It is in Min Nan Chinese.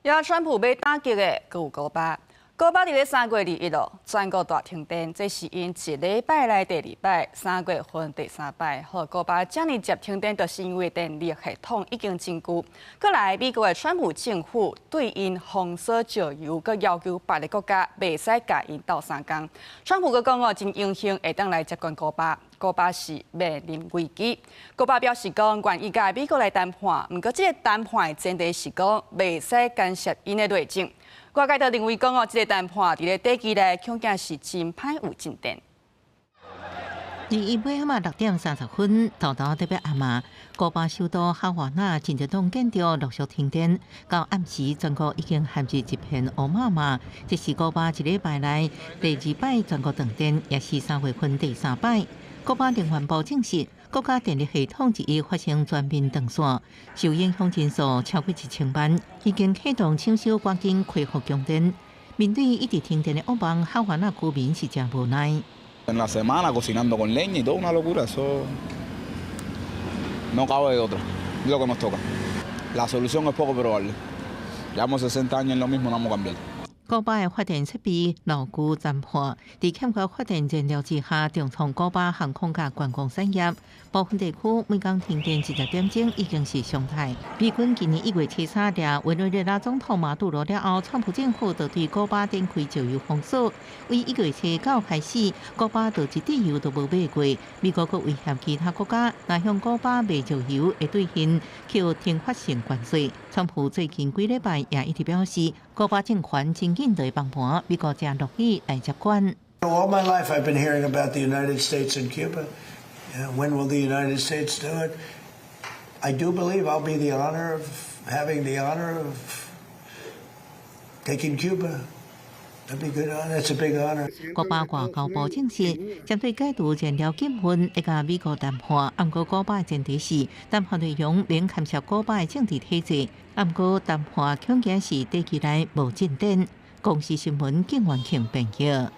也川普欲打擊的，閣有古巴。古巴佇咧3月21咯，全國大停電，這是𪜶一禮拜內第二擺，3月份第三擺。予古巴遮爾捷停電，就是因為電力系統已經真舊。過來，美國的川普政府對𪜶封鎖石油，閣要求別个國家袂使共𪜶鬥相共。川普閣講哦，真榮幸會當來接管古巴，古巴是面臨危機。古巴表示講願意佮美國來談判，毋過這个談判的前提是講袂使干涉𪜶的內政。外界就認為講哦，這个談判佇咧短期內恐驚是真歹有進展。 21暝仔6點30分，沓沓特別暗嘛，古巴首都哈瓦那真濟棟建築陸續停電，到暗時全國已經陷入一片烏麻麻。這是古巴一禮拜內第二擺全國斷電，也是3月份第三擺。古巴能源部證實，國家電力系統一日發生全面斷線，受影響人數超過1000萬，已經啟動搶修，趕緊恢復供電。面對一直停電的噩夢，哈瓦那居民是誠無奈。 En la semana cocinando con leña y todo una locura, eso no cabe de otra, es lo que nos toca. La solución es poco probable. Llevamos 60 años en lo mismo, no vamos a cambiar. 古巴的發電設備老舊殘破，佇欠缺發電燃料之下，重創古巴航空佮觀光產業。部分地區每工停電20點鐘已經是常態。美軍今年1月初三掠委內瑞拉總統馬杜羅了後，川普政府就對古巴展開石油封鎖。為1月初九開始，古巴就一滴油都無買過。美國閣威脅其他國家，若向古巴賣石油，會對𪜶課懲罰性關稅。川普最近幾禮拜也一直表示，古巴政權真緊就會崩盤，美國誠樂意來接管。 All my life I've been hearing about the United States and Cuba. When will the United States do it? I do believe I'll be the honor of having the honor of taking Cuba. That'd be good. That's a big honor. 古巴外交部證實，針對解除燃料禁運，會佮美國談判。毋過古巴的前提是談判內容免牽涉古巴的政治體制。毋過談判恐驚是短期內無進展。公視新聞，景元慶編譯。